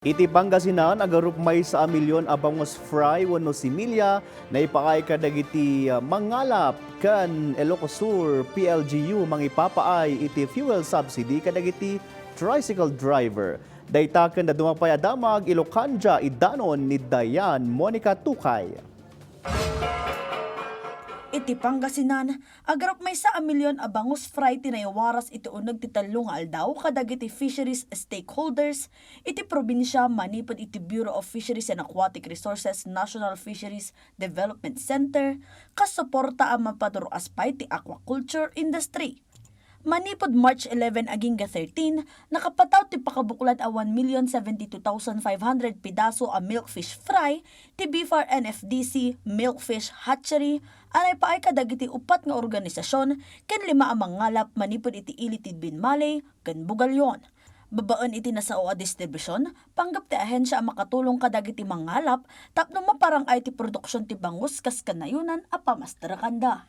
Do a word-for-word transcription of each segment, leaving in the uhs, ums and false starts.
Iti Pangasinan, agarupmaysa a milyon a bangus fry wenno similya naipaay kadagiti, ah, mangalap ken Ilocosur P L G U mangipapaay iti fuel subsidy kadagiti tricycle driver. Dayta ken dadduma pay a damag, Ilocandia, idanon ni Diane Monica Tukay. Iti Pangasinan, agarupmaysa a milyon a bangus fry ti naiwaras iti uneg ti tello nga aldaw kadagiti fisheries stakeholders iti probinsia manipud iti Bureau of Fisheries and Aquatic Resources National Fisheries Development Center, kas suporta a mapadur-as pay ti aquaculture industry. Manipud March eleven agingga thirteen, nakapataw ti pakabuklad a one million seventy-two thousand five hundred pedaso a milkfish fry ti BFAR N F D C Milkfish Hatchery a naipaay kadagiti upat nga organisasyon ken lima a mangalap manipud iti ili ti Binmaley ken Bugallon. Babaen iti nasao a distribusion, panggep ti ahensia a makatulong kadagiti mangalap tapno maparang-ay ti produksion ti bangus kas kanayonan a pamasterakanda.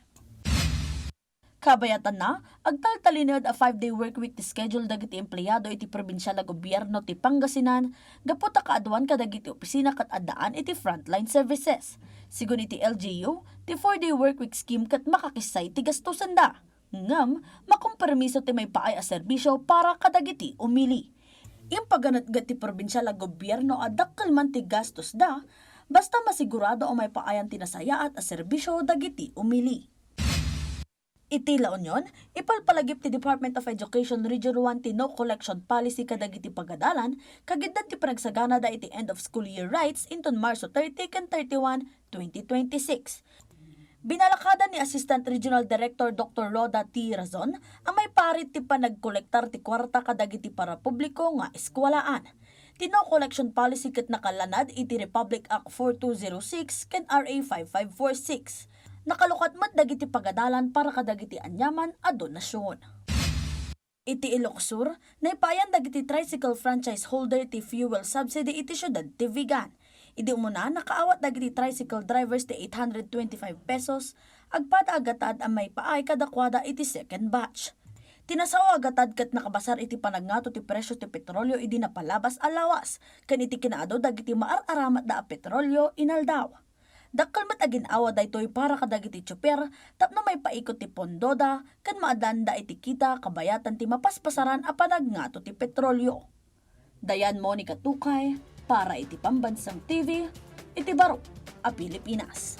Kabayatanna, agtaltalinaed a five-day work week ti schedule dagiti empleyado iti probinsial a gobierno ti Pangasinan gapu ta kaaduan kadagiti opisina ket addaan iti frontline services. Sigun iti L G U, ti four-day work week scheme ket makakissay ti gastosenda. Ngem, makompromiso ti maipaay a serbisio para kadagiti umili. Impaganetget ti probinsial a gobierno a dakkel man ti gastosda, basta masigurado a maipaayan ti nasayaat a serbisio dagiti umili. Iti La Union, ipalpalagip ti Department of Education Region one ti no collection policy kadagiti pagadalan, kagiddan ti panagsaganada iti end of school year rites inton Marso thirty ken thirty-one, twenty twenty-six. Binalakadan ni Assistant Regional Director Doctor Rhoda T. Razon a maiparit ti panagkolektar ti kuarta kadagiti parapubliko nga eskuelaan. Ti no collection policy ket nakalanad iti Republic Act four two zero six ken R A five five four six. Nakalukat met dagiti pagadalan para kadagiti aniaman a donasyon. Iti Ilocos Sur, naipaayan dagiti tricycle franchise holder ti fuel subsidy iti siudad ti Vigan. Idi umuna, nakaawat dagiti tricycle drivers ti eight hundred twenty-five pesos, agpada a gatad a maipaay kadakuada iti second batch. Ti nasao a gatad ket nakabasar iti panagngato ti presio ti petrolio idi napalabas a lawas, ken iti kinaadu dagiti maar-aramatda a petrolio inaldaw. Dakkel met a gin-awa daytoy para kadagiti tsuper tapno maipaikot ti pondoda ken maadanda iti kita kabayatan ti mapaspasaran a panagngato ti petrolio. Diane Monica Tukay para iti Pambansang T V iti Baro a Pilipinas.